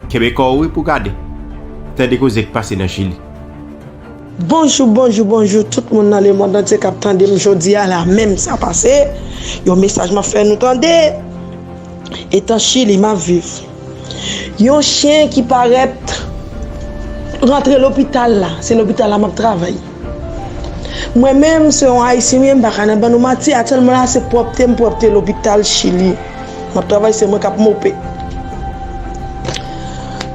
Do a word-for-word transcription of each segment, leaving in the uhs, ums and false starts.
Kenbe kò w wi pou gade. Tande koze k pase nan Chili. Bonjou, bonjou, bonjou tout moun nan lemonn antye k ap tande m jodi a la menm sa pase. Yon mesaj m ap fè nou tande. Etan Chili m ap viv. Yon chen ki parèt rantre lopital la. Se lopital la m ap travay. Mwen menm se yon ayisyen m ye, m pa ka nan ban nou manti, aktyèlman la se pwòpte m pwòpte lopital Chili. M ap travay, se mwen k ap mope.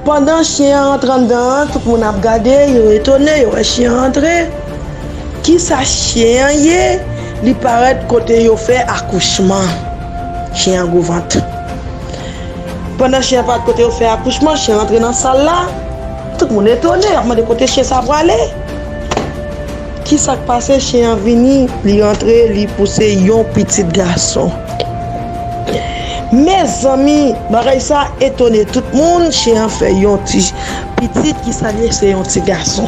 Pandan chen an rantre anndan an, tout moun ap gade, yo etone, yo wè chen an rantre. Kisa chen an ye? Li parèt kote yo fè akouchman. Chen an gwo vant. Pandan chen an parèt kote yo fè akouchman, chen an rantre nan sal la. Tout moun etone, y ap mande kote chen sa prale. Kisa k pase? Chen an vini, li rantre, li pouse yon pitit gason. Mezanmi, bagay sa etone tout moun, chen an fè yon ti pitit ki sa l ye, se yon ti gason.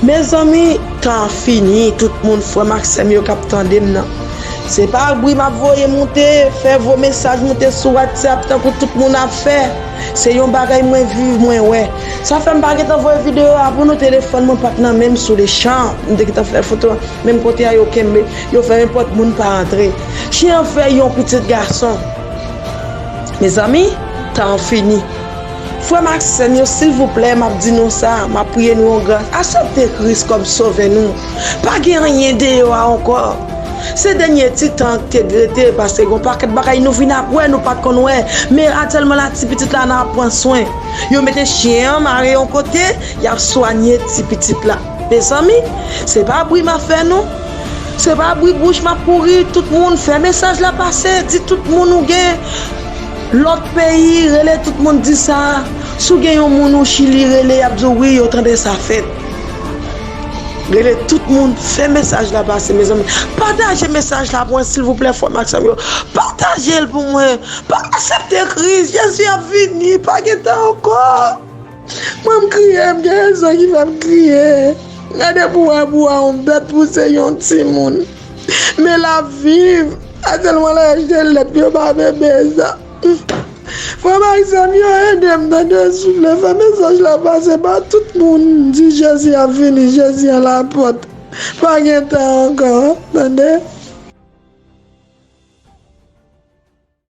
Mezanmi, tan an fini, tout moun, frè m ak sè m yo k ap tande m nan. Se pa bri m ap voye moute, fè vo mesaj moute sou WhatsApp tankou tout moun ap fè. Se yon bagay mwen viv, mwen wè. Sa fè m pa gentan voye videyo a pou nou, telefòn mwen pa t nan men m sou lechan. M te gentan fè foto a, menm kote a yo kenbe, yo fè nenpòt moun pa antre. Chen an fè yon pitit gason. Mezanmi, tan an fini. Frè m ak sè m yo, silvouplè, m ap di nou sa, m ap priye nou yon gras. Aksepte Kris kòm sovè nou. Pa gen anyen deyò a ankò. Se dènye ti tan k te rete, paske gen yon pakèt bagay nou vin ap wè, nou pa t konn wè. Men aktyèlman la, ti pitit la nan ap pran swen. Yo mete chen an mare yon kote, y ap swanye ti pitit la. Mezanmi, se pa bri m ap fè non. Se pa bri bouch m ap kouri, tout moun fè mesaj la pase, di tout moun ou gen lòt peyi, rele tout moun di sa. Si w gen yon moun ou Chili, rele, y ap di w wi, yo tande sa fèt. Rele tout moun, fè mesaj la pase, mezanmi. Pataje mesaj la pou mwen, silvouplè, frè m ak sè m yo. Pataje l pou mwen. Pa aksepte Kris. Jezi ap vini. Pa gen tan ankò. Mwen, m kriye, m gen rezon ki fè m kriye. Gade pou wè pou wè yon bèt pouse yon timoun. Men l ap viv. Atèlman laj de lèt yo pa bebe sa. Frè m ak sè m yo, ede m, tande, souple, fè mesaj la pase ba tout moun. Di Jezi ap vini, Jezi an lapòt. Pa gen tan ankò, tande.